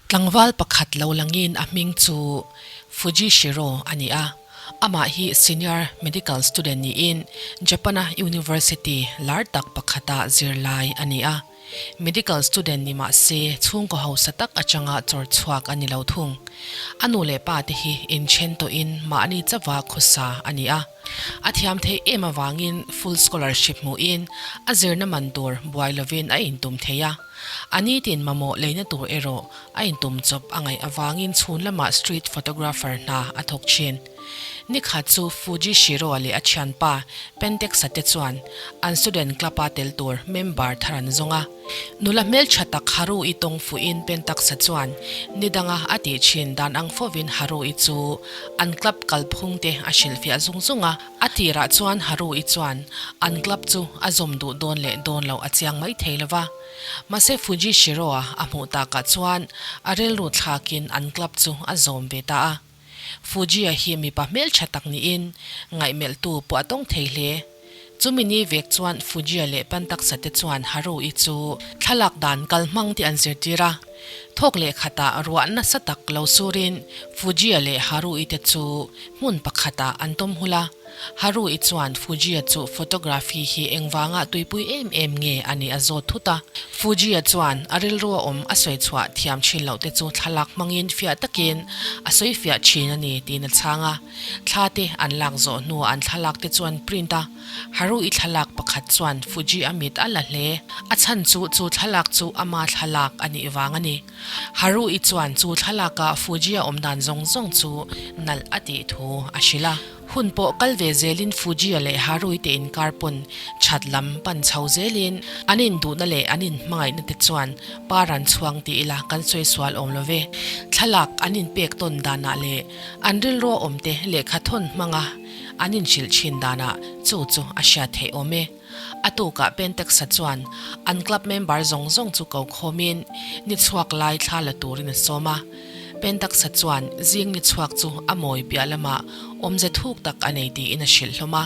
Tlangval pakhat lo langin a hming chu Fuji Shiro a ni a, amah hi senior medical student niin Japan-a university lar tak pakhata zirlai a ni a. Medical student ni mah se chhungkaw hausa tak atanga chawr chhuak a ni lo thung. A nu leh pa te hi inthen tawhin mahni chauha khawsa a ni a. A thiam theih em avangin full scholarship hmuhin a zirna man tur buai lovin a intum thei a. A nitin mamawh leina tur erawh a intum chawp a ngaih avangin chhun lamah street photographer hna a thawk thin. Nikhat chu Fuji Shiro-a leh a thianpa Pentex-a te chuan an student club-a tel tur member thar an zawng a. Nula hmeltha tak Haru-i tawng fuhin Pentax-a chuan ni danga a tih thin dan ang fovin Haru-i chu an club kalphung te a hrilhfiah zung zung a. A tirah chuan Haru-i chuan an club chu a zawm duh dawn leh dawn loh a chiang mai thei lo va. Mahse Fuji Shiro-a a hmuh takah chuan a rilru thlakin an club chu a zawm ve ta a. Fuji-a hi mipa hmeltha tak niin ngaihmelhtu pawh a tawng thei hle. Chumi ni vek chuan Fuji-a leh Pantaksa te chuan Haru-i chu thlalak dan kal hmang tih an zirtir a. Thawk leh khatah ruah nasa tak lo surin Fuji-a leh Haru-i te chu hmun pakhatah an tawm hul a. Haru-i chuan Fuji-a chu photography hi engvanga tuipui em em nge a nih a zawt thut a. Fuji-a chuan a rilrua awm a sawi chhuah thiam thin loh te chu thlalak hmangin fiah takin a sawi fiah thin a ni tiin a chhang a. Thla te an lak zawh hnuah an thlalak te chu an print a. Haru-i thlalak pakhat chuan Fuji-a mit a la hle. A chhan chu chu thlalak chu ama thlalak a nih vang a ni. Haru-i chuan chu thlalaka Fuji-a awm dan zawng zawng chu nalh a tih thu a hrilh a. Hun pawh kal ve zelin Fuji-a leh Haru-i te inkar pawn that lam pan chho zelin an induhna leh an inhmangaihna te chuan par an chhuang ti ila kan sawi sual awm lo ve. Thlalak an inpek tawn danah leh an rilrua awmte lehkha thawn hmanga an inhrilh thin danah chu chu a hriat theih awm e. A tukah Pentex-a chuan an club member zawng zawng chu ko khawmin ni chhuak lai thla la turin a sawm a. Pentex-a chuan zing ni chhuak chu a mawi piah lamah awmze thuk tak a nei tiin a hrilh hlawm a.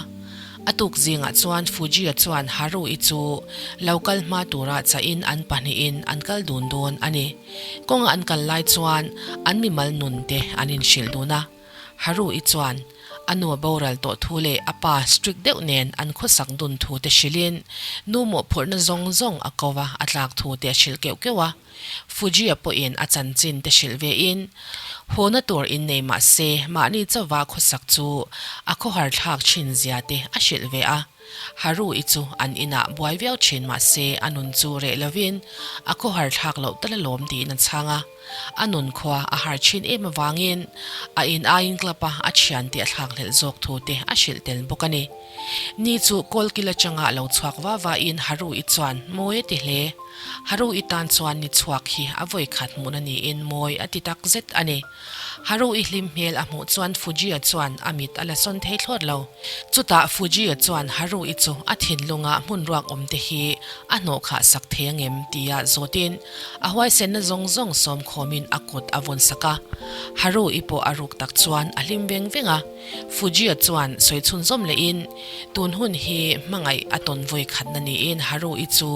A tuk zingah chuan Fuji-a chuan Haru-i chu lo kal hma tura chahin an pahnihin an kal dun dawn a ni. Kawnga an kal lai chuan an mimal nun te an inhrilh dun a. Haru-i chuan a nu a boral tawh thu leh a pa strict deuh nen an khawsak dun thu te hrilhin nu mawhphurhna zawng zawng a ko va, a tlak thu te a hrilh keuh keuh a. Fuji-a pawhin a chanchin te hrilh vein hawna tur innei mah se mahni chauva khawsak chu a khawhar thlak thin zia te a hrilh ve a. Haru-i chu an inah buai viau thin mah se a nun chu reh lovin a khawhar thlak loh tal alawm tiin a chhang a. A nun khua a har thin em avangin a in aiin club a a thian tih a thlakhlelh zawk thu te a hrilh tel bawk a ni. Ni chu kawlkil atanga lo chhuak va vain Haru-i chuan mawi a ti hle. Haru-i tan chuan ni chhuak hi a vawi khat hmuhna niin mawi a ti tak zet a ni. Haru-i hlim hmel a hmuh chuan Fuji-a chuan a mit a la sawn thei thlawt lo. Chutah Fuji-a chuan Haru-i chu a thinlunga hmun ruak awm te hi a hnawhkhah sak thei angem tia zawtin A huaisenna zawng zawng sawm khawmin a kut a vawn sak a. Haru-i pawh a ruk tak chuan a hlim veng veng a. Fuji-a chuan sawi chhunzawm lehin, Tun hun hi hmangaih a tawn vawi khatna niin Haru-i chu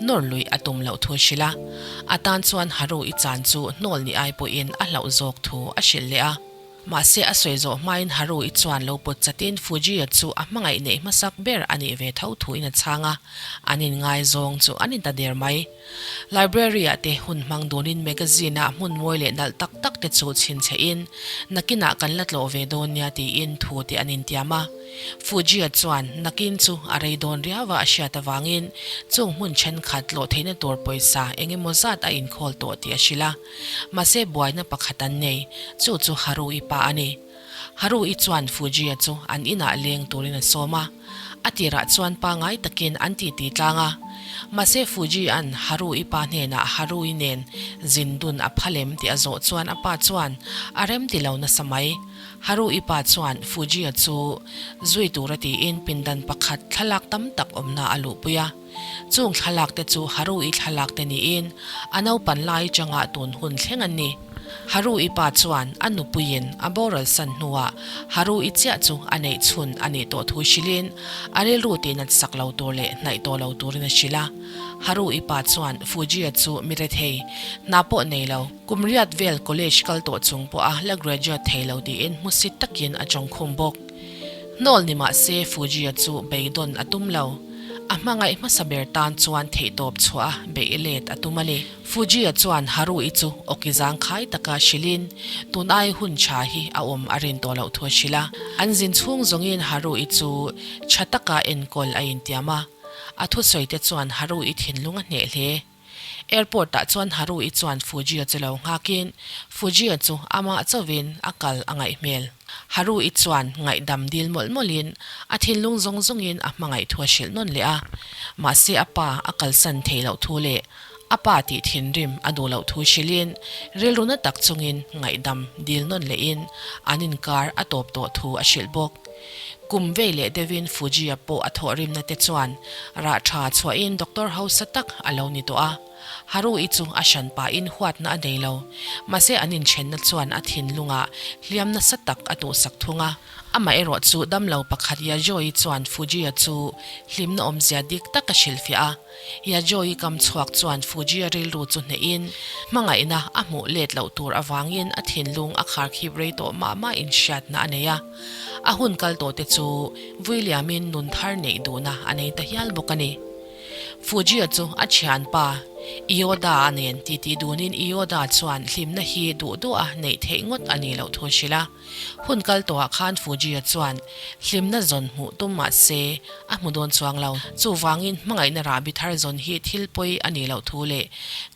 nawr luih a tum loh thu a hrilh a. A tan chuan Haru-i chan chu hnawl ni ai pawhin a hlauh zawk thu a hrilh leh a. Mahse a sawi zawh hmain Haru-i chuan lo pawt chatin Fuji-a chu a hmangaih neih hmasak ber a nih ve tho thuin a chhang a, an inngaizawng chu an inta der mai. Library-ah te hun hmang dunin magazine-ah hmun mawi leh nalh tak tak te chu chhinchhehin nakinah kan la tlawh ve dawn nia tiin thu te an intiam a. Fuji-a chuan nakin chu a rei dawn riau a a hriat avangin chung hmun thenkhat tlawh theihna tur pawisa eng emaw zat a inkhawl tawh tih a hrilh a. Mahse buaina pakhat an nei, chu chu Haru-i pa a ni. Haru-i chuan Fuji-a chu an inah leng turin a sawm a. A tirah chuan pangai takin an titi tlang a. Mahse Fuji-a'n Haru-i pa hnenah Haru-i nen zin dun a phal em tih a zawh chuan a pa chuan a rem ti lo nasa mai. Haru-i pa chuan Fuji-a chu zui tura tiin pindan pakhat thlalak tam tak awmna a luhpui a. Chung thlalak te chu Haru-i thlalak te niin a naupan lai changa tun hun thleng an ni. Haru-i pa chuan a nupuiin a boral san hnuah Haru-i chiah chu a neih chhun a nih tawh thu hrilhin a rilru tihnat sak lo tur leh hnaih tawh lo turin a hrilh a. Haru-i pa chuan Fuji-a chu mi rethei, hna pawh nei lo, kum riat vel college kal tawh chung pawha la graduate thei lo tiin hmusit takin a chawngkhum bawk. Hnawl ni mah se Fuji-a chu beidawn a tum lo. A hmangaih hmasa ber tan chuan theihtawp chhuah a beih let a tum a ni. Fuji-a chuan Haru-i chu awki zangkhai taka hrilhin tun ai hun tha hi a awm a rin tawh loh thu a hrilh a. An zin chhung zawngin Haru-i chu tha taka enkawl a intiam a. A thusawi te chuan Haru-i thinlung a hneh hle. Airport-ah chuan Haru-i chuan Fuji-a chu lo nghakin Fuji-a chu amah chauhin a kal a ngaih hmel. Haru-i chuan ngaihdam dil mawlh mawlhin a thinlung zawng zawngin a hmangaih thu a hrilh nawn leh a. Mahse a pa a kalsan thei loh thu leh a pa tih thinrim a duh loh thu hrilhin rilru na tak chungin ngaihdam dil nawn lehin an inkar a tawp tawh thu a hrilh bawk. Kum vei leh deuhin Fuji-a pawh a thawhrimna te chuan rah tha chhuahin doctor hausa tak a lo ni tawh a. Haru-i chu a hran pahin huatna a nei lo. Mahse an inthenna chuan a thinlungah hliam nasa tak a tuhsak thung a. Amaherawh chu damlo pakhat Yajoi chuan Fuji-a chu hlimna awmzia dik tak a hrilhfiah a. Yajoi kam chhuak chuan Fuji-a rilru chu hnehin hmangaihna a hmuh let loh tur avangin a thinlung a kharkhip rei tawh mah mah inhriatna a nei a. A hun kal tawh te chu vui liamin nun thar neih duhna a nei ta hial bawk a ni. Fuji-a chu a thianpa Iyoda-a nen titi dunin Iyoda chuan hlimna hi duh duha neih theih ngawt a nih loh thu a hrilh a. Hun kal tawhah khan Fuji-a chuan hlimna zawn hmuh tum mah se a hmu dawn chuang lo. Chuvangin hmangaihna rahbi thar zawn hi thil pawi a nih loh thu leh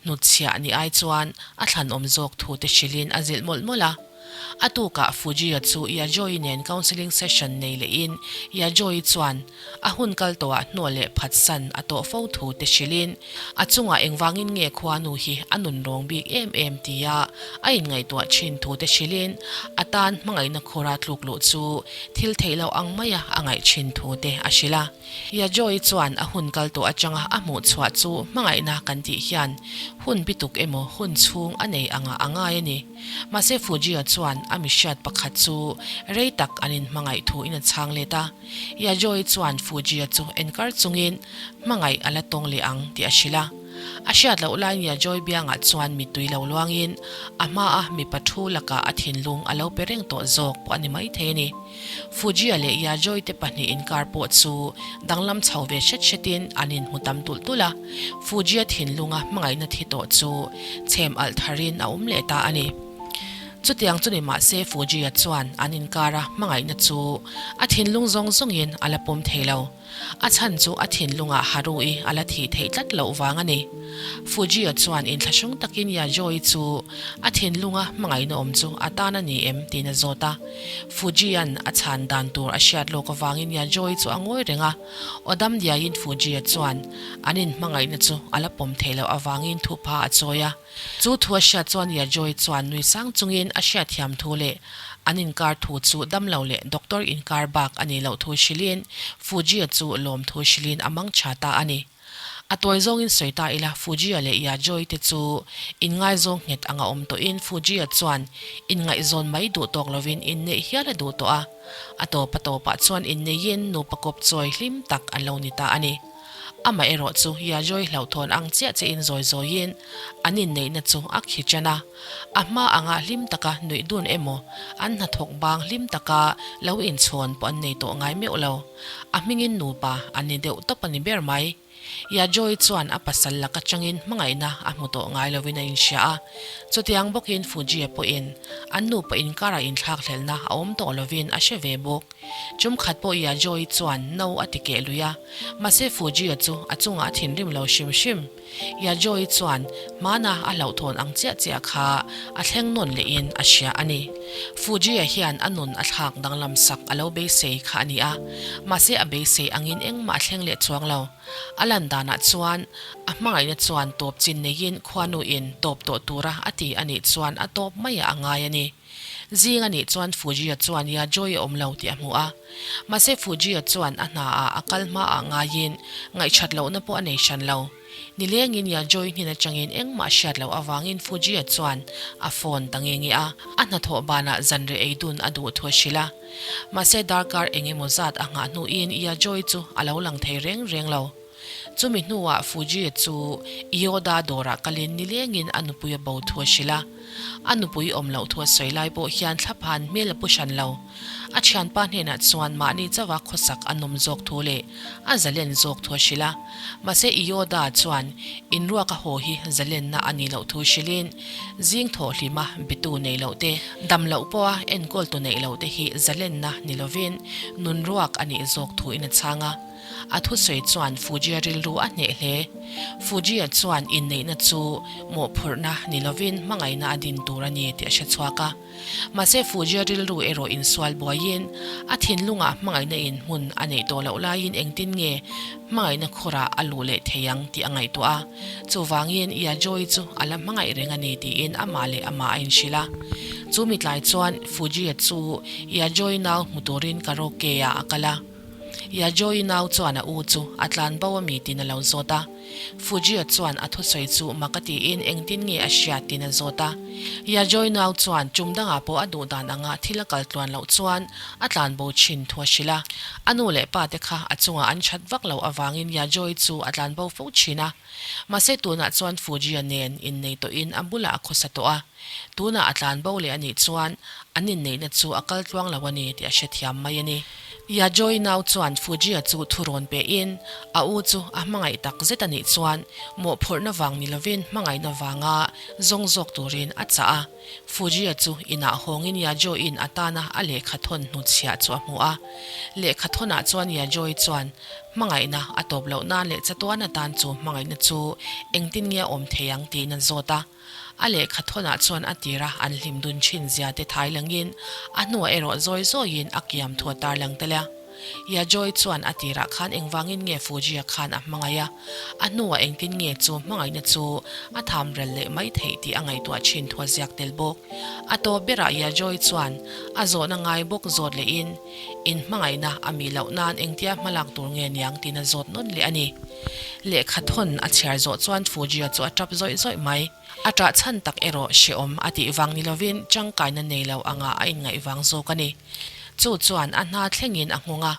hnutchhiah ni ai chuan a thlanawm zawk thu te hrilhin a zilh mawlh mawlh a. A tukah Fuji-a chu Yajoi nen counselling session nei lehin Yajoi chuan a hun kal tawhah hnuah leh phatsan a tawh fo thu te hrilhin a chungah engvangin nge khuanu hi a nun rawng bik em em tia a inngaihtuah thin thu te hrilhin a tan hmangaihna khura tluk luh chu thil theih loh ang maia a ngaih thin thu te a hrilh a. Yajoi chuan a hun kal tawh atanga a hmuh chhuah chu hmangaihna kan tih hian hun bituk emaw hun chhung a nei angah a ngai a ni. Mahse Fuji-a chuan a mihriat pakhat chu rei tak an inhmangaih thu in a chhang let a. Yajoi chuan Fuji-a chu enkar chungin hmangaih a la tawng leh ang tih a hrilh a. A hriat loh laiin Yajoi biangah chuan mittui lo luangin a hmaa mipa thu lakah a thinlung a lo pe reng tawh zawk pawh a ni maithei a ni. Fuji-a leh Yajoi te pahnih inkar pawh chu danglam chho ve hret hretin an inhmu tam tulh tulh a, Fuji-a thinlunga hmangaihna thi tawh chu chhem alh tharin a awm leh ta a ni. Chutiang chu ni mah se Fuji-a chuan an inkara hmangaihna chu a thinlung zawng zawngin a la pawm thei lo. A chhan chu a thinlungah Haru-i a la thih theih tlat loh vang a ni. Fuji-a chuan inthlahrung takin Yajoi chu a thinlunga hmangaihna awm chu a tan a ni em tiin a zawt a. Fuji-a'n a chhan dan tur a hriat lawk avangin Yajoi chu a ngawi reng a. Aw dam diaiin Fuji-a chuan an inhmangaihna chu a la pawm theih loh avangin thupha a chawi a. Chu thu a hriat chuan Yajoi chuan nui sang chungin a hriatthiam thu leh an inkar thu chu damlo leh doctor inkar bak a nih loh thu hrilhin Fuji-a chu lawm thu hrilhin a mang tha ta a ni. A tawi zawngin sawi ta ila Fuji-a leh Yajoi te chu inngaizawng nghet anga awm tawhin Fuji-a chuan inngaihzawn mai duh tawk lovin inneih hial a duh tawh a. A tawp a tawpah chuan inneihin nupa kawp chawi hlim tak an lo ni ta a ni. Amaherawh chu Yajoi hlauhthawn ang chiah chiahin zawi zawiin an inneihna chu a khi ṭan a. A hma anga hlim taka nuih dun emaw, an hnathawk bang hlim taka lo inchhawn pawh an nei tawh ngai meuh lo. A hmingin nupa an ni deuh tawp a ni ber mai. Yajoi chuan a pasal lak atangin hmangaihna a hmu tawh ngai lovin a inhria a. Chutiang bawkin Fujie pawhin an nupa inkarah inthlakhlelhna a awm tawh lovin a hre ve bawk. Chum khat pawh Yajoi chuan no a ti keh lui a, mahse Fuji-a chu a chungah a thinrim lo hrim hrim. Yajoi chuan hmana a hlauhthawn ang chiah chiah kha a thleng nawn lehin a hria a ni. Fuji-a hian a nun a thlak danglam sak a lo beisei kha a ni a, mahse a beisei angin engmah a thleng leh chuang lo. A lan danah chuan a hmangaihna chuan tawp chin neiin khuanuin tawp tawh tura a ti a nih chuan a tawp maiah a ngai a ni. Zing a nih chuan Fuji-a chuan Yajoi a awm lo tih a hmu a. Mahse Fuji-a chuan a hnaah a kal hmaah ngaiin ngaihchat lohna pawh a nei hran lo. Nilengin Yajoi hnen atangin engmah hriat loh avangin Fujia chuan a phone ta nge nge a, a hnathawh banah zanreh ei dun a duh thu a hrilh a. Mahse darkar eng emaw zat a nghah hnuin Yajoi chu a lo lang thei reng reng lo. Chumi hnuah Fujia chu Yoda dawrah kalin nilengin a nupui a bo thu a hrilh a. A nupui awm loh thu a sawi lai pawh hian thlaphan hmel a pu hran lo. A thianpa hnenah chuan mahni chauha khawsak a nawm zawk thu leh a zalen zawk thu a hrilh a. Mahse Yoda chuan inruak a haw hi zalenna a nih loh thu hrilhin zing thawh hlima bitu nei loh te, dam loh pawha enkawltu neih loh te hi zalenna ni lovin nunruak a nih zawk thuin a chhang a. A thusawi chuan Fujia rilru a hneh hle. Fujia chuan inneihna chu mawhphurhna ni lovin hmangaihna a din tur a ni tih a hre chhuak a. Mahse Fujia rilru erawh insual buaiin a thinlungah hmangaihna in hmun a neih tawh loh laiin engtin nge hmangaihna khurah a luh leh thei ang tih a ngaihtuah a. Chuvangin Yajoi chu a la hmangaih reng a ni tiin amah leh amah a inhrilh a. Chu mitlai chuan Fujia chu Yajoi nau hmu turin karaoke-ah a kal a. Yajoi nau chuan a u chu a tlan bo a mi tiin a lo zawt a. Fujia chuan a thusawi chu mak a tiin engtin nge a hriat tiin a zawt a. Yajoi nau chuan tum dangah pawh a duh dan anga thil a kal tluan loh chuan a tlan bo thin thu a hrilh a. A nu leh pa te kha a chungah an that vak loh avangin Yajoi chu a tlan bo fo thin a. Mahse tunah chuan Fujia nen innei tawhin a bulah a khawsa tawh a. Tunah a tlan bo leh a nih chuan an inneihna chu a kal tluang lo a ni tih a hrethiam mai a ni. Yajoi nau chuan Fujia chu thu rawn pehin a u chu a hmangaih tak zet a nih chuan mawhphurhna vang ni lovin hmangaihna vanga zawng zawk turin a chah a. Fujia chu inah hawngin Yajoi-in a tana a lehkha thawn hnutchhiah chu a hmu a. Lehkha thawnah chuan Yajoi chuan hmangaihna a tawp loh nan leh chatuan atan chu hmangaihna chu engtin nge a awm thei ang tiin a zawt a. A lehkha thawnah chuan a tira an hlim dun thin zia te thai langin a hnuah erawh zawi zawiin a kiam thu a tarlang tel a. Yajoi chuan a tirah khan engvangin nge Fujia khan a hmangaih a, a hnuah engtin nge chu hmangaihna chu a tham rel leh mai theih tih a ngaihtuah thin thu a ziak tel bawk. A tawp berah Yajoi chuan a zawhna ngai bawk zawt lehin in hmangaihna a mih loh nan engtia hmalak tur nge niang tiin a zawt nawn leh a ni. Lehkha thawn a chhiar zawh chuan Fujia chu a tap zawih zawih mai. A ṭah chhan tak erawh hrehawm a tih vang ni lovin ṭangkaina nei lo anga a inngaih vang zawk a ni. Chu chuan a hna thlengin a nghawng a.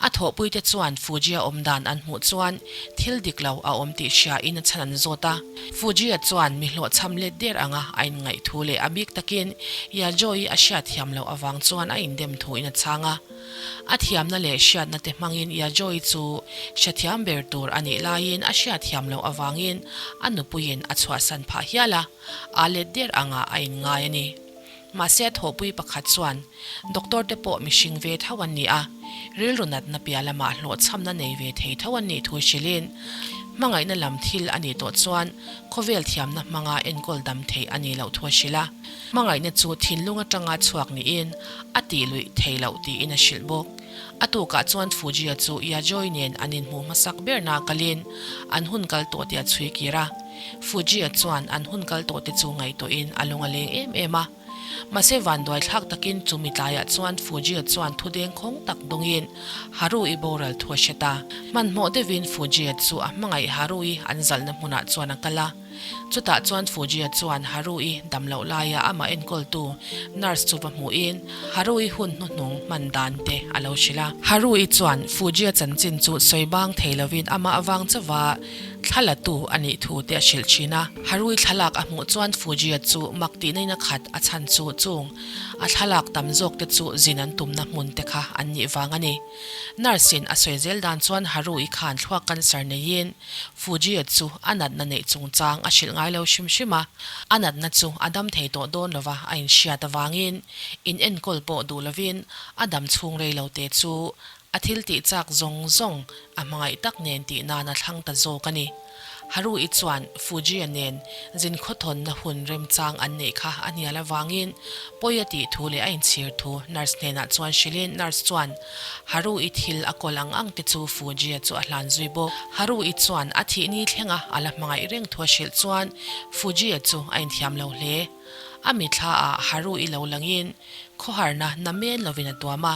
A thawhpuite chuan Fujia awm dan an hmuh chuan thil dik lo a awm tih hriain a chhan an zawt a. Fujia chuan mi hlawhchham let der anga a inngaih thu leh a bik takin Yajoi a hriatthiam loh avang chuan a indem thuin a chhang a. A thiamna leh hriatna te hmangin Yajoi chu hrethiam ber tur a nih laiin a hriatthiam loh avangin a nupuiin a chhuahsan phah hial a, aa let der angah a inngai a ni. Mahse a thawhpui pakhat chuan doctor te pawh mihring ve tho an ni a, rilru natna piah lamah hlawhchhamna nei ve thei tho an nih thu hrilhin hmangaihna lam thil a nih tawh chuan khawvel thiamna hmanga enkawl dam theih a nih loh thu a hrilh a. Hmangaihna chu thinlung atanga chhuak niin a tih luih thei loh tiin a hrilh bawk. A tukah chuan Fujia chu Yajoi nen an inhmuh hmasak berna kalin an hun kal tawh tih a chhui kir a. Fujia chuan an hun kal tawh te chu ngaihtuahin a lung a leng em em a. Mahse vanduai thlak takin chumi tlaiah chuan Fujia chuan thu dengkhawng tak dawngin Haru-i boral thu a hre ta. Hmanhmawh deuhin Fujia chu a hmangaih Haru-i an zalhna hmunah chuan a kal a. Chutah chuan Fujia chuan Haru-i dam loh laia amah enkawltu nurse chu va hmuhin Haru-i hun hnuhnung hman dan te a lo hrilh a. Haru-i chuan Fujia chanchin chu sawi bang thei lovin amah avang chauva thla latu a nih thu te a hrilh thin a. Haru-i thlalak a hmuh chuan Fujia chu mak tihna in a khat a chhan chu chung a thlalak tam zawk te chu zin an tumna hmun te kha an nih vang a ni. Nurse in a sawi zel dan chuan Haru-i khan thluak cancer neiin Fujia chu a natna neih chungchang a hrilh ngai lo hrim hrim a, a natna chu a dam thei tawh dawn lova a inhriat avangin in enkawl pawh duh lovin a dam chhung rei lo te chu a thil tih chak zawng zawng a hmangaih tak nen tih nan a thlang ta zawk a ni. Haru-i chuan Fujia nen zin khawthawnna hun remchang an neih kha a hnial avangin pawi a tih thu leh a inchhir thu nurse hnenah chuan hrilhin nurse chuan Haru-i thil a kawl ang ang te chu Fujia chu a hlan zui bawk. Haru-i chuan a thih ni thlenga a la hmangaih reng thu a hrilh chuan Fujia chu a inthiam lo hle. A mitthla ah Haru-i lo langin khawharna namen lovin a tuam a.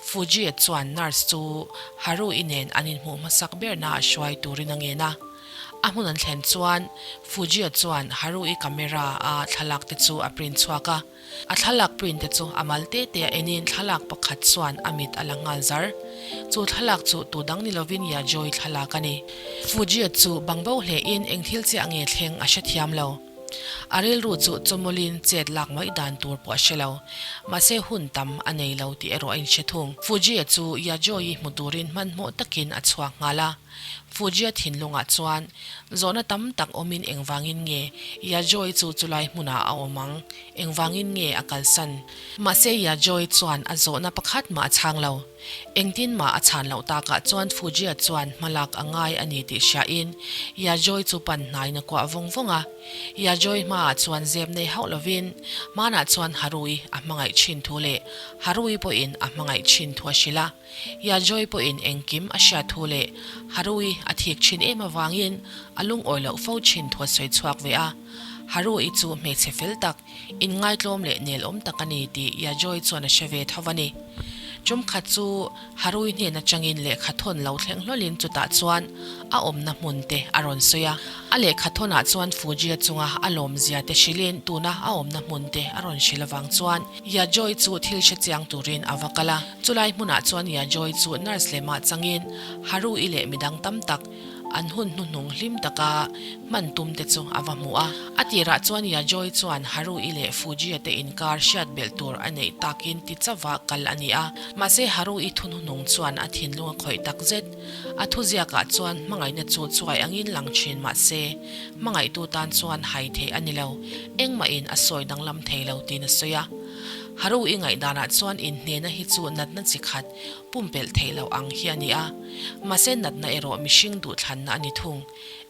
Fujia chuan nurse chu Haru-i nen an inhmuh hmasak berna a hruai turin a ngen a. A hmun an thlen chuan Fujia chuan Haru-i camera a thlalak te chu a print chhuak a. A thlalak print te chu a mal te te a enin thlalak pakhat chuan a mit a la nghal zar. Chu thlalak chu tu dang ni lovin Yajoi thlalak a ni. Fujia chu bangbo hlein eng thil chiah nge thleng a hrethiam lo. A rilru chu chawmawlin chet lak mai dan tur pawh a hre lo. Mahse hun tam a nei lo tih erawh a inhre thung. Fujia chu Yajoi hmu turin hmanhmawh takin a chhuak nghal a. Fujia thinlungah chuan zawhna tam tak awmin engvangin nge Yajoi chu chulai hmunah a awm ang? Engvangin nge a kalsan? Mahse Yajoi chuan a zawhna pakhat mah a chhang lo. Engtin mah a chhan loh takah chuan Fujia chuan hmalak a ngai a ni tih hriain Yajoi chu pan hnaiin a kuah vawng vawng a. Yajoi hmaah chuan zep nei hauh lovin hmanah chuan Harui a hmangaih thin thu leh Harui pawhin a hmangaih thin thu a hrilh a. Yajoi pawhin engkim a hriat thu leh Harui a thik thin em avangin a lungawi loh fo thin thu a sawi chhuak ve a. Harui chu hmeichhe fel tak, inngaitlawm leh nelawm tak a ni tih Yajoi chuan a hre ve tho a ni. Tum khat chu Harui hnen atangin lehkha thawn lo thleng hlawlin chutah chuan a awmna hmun te a rawn sawi a. A lehkha thawnah chuan Fujia chunga a lawmzia te hrilhin tuna a awmna hmun te a rawn hrilh avang chuan Yajoi chu thil hre chiang turin a va kal a. Chulai hmunah chuan Yajoi chu nurse lemah changin Haru-i leh midang tam tak an hun hnuhnung hlim taka hman tum te chu a va hmu a. A tirah chuan Yajoi chuan Haru-i leh Fujia te inkar hriat belh tur a neih takin ti chauha kal a ni a. Mahse Haru-i thu hnuhnung chuan a thinlung a khawih tak zet. A thuziakah chuan hmangaihna chu chuai angin lang thin mahse hmangaihtu tan chuan hai theih a ni lo, engmahin a sawi danglam thei lo tiin a sawi a. Haru i ngaihdanah chuan inhnehna hi chu natna chi khat pumpelh theih loh ang hi a ni a, mahse natna erawh mihring duhthlanna a ni thung.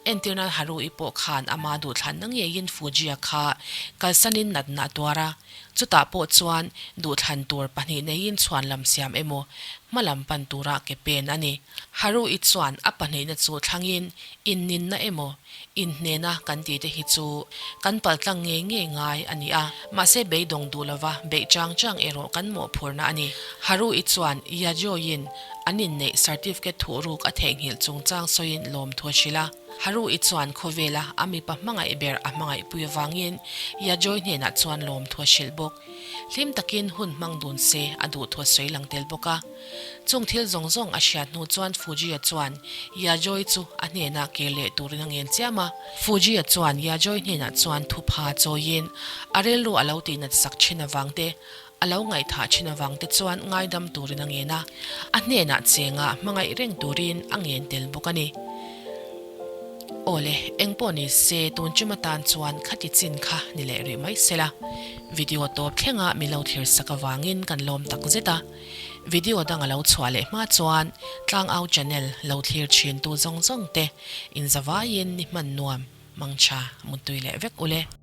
Entirnan Haru i pawh khan ama duhthlanna ngeiin Fujia kha kalsanin natna a tuar a, chutah pawh chuan duhthlan tur pahnih neiin chhuanlam siam emaw hmalam pan tura ke pen a ni. Haru i chuan a pahnihna chu thlangin inninna emaw Inhnena kan tih te hi chu kan paltlang ngei ngei ngai a ni a, mahse beidawng duh lova beih chang chang erawh kan mawhphurna a ni. Haru-i chuan Yajoy-in an inneih certificate thuhruk a theihnghilh chungchang sawiin lawmthu a hrilh a. Haru-i chuan khawvela a mipa hmangaih ber a hmangaihpui avangin Yajoy hnenah chuan lawmthu a hrilh bawk. Hlim takin hun hmang dun se a duhthu a sawi lang tel bawk a. Chung thil zawng zawng a hriat hnu chuan Fujia chuan Yajoi chu a hnenah kir leh turin a ngen chiam a. Fujia chuan Yajoi hnenah chuan thupha chawiin a rilru a lo tihnat sak thin avang te, a lo ngaihthah thin avang te chuan ngaidam turin a ngen a, a hnenah chenga hmangaih reng turin a ngen tel bawk a ni. Awle, eng pawh ni se tun chum atan chuan khati chin kha ni leh rih mai sela. Video tawp thlenga mi lo thlir sak avangin kan lawm tak zet a. Video dang a lo chhuah leh hma chuan Tlangau channel lo thlir thin tu zawng zawng te inzavaiin ni hman nuam mangtha mutui leh vek ule.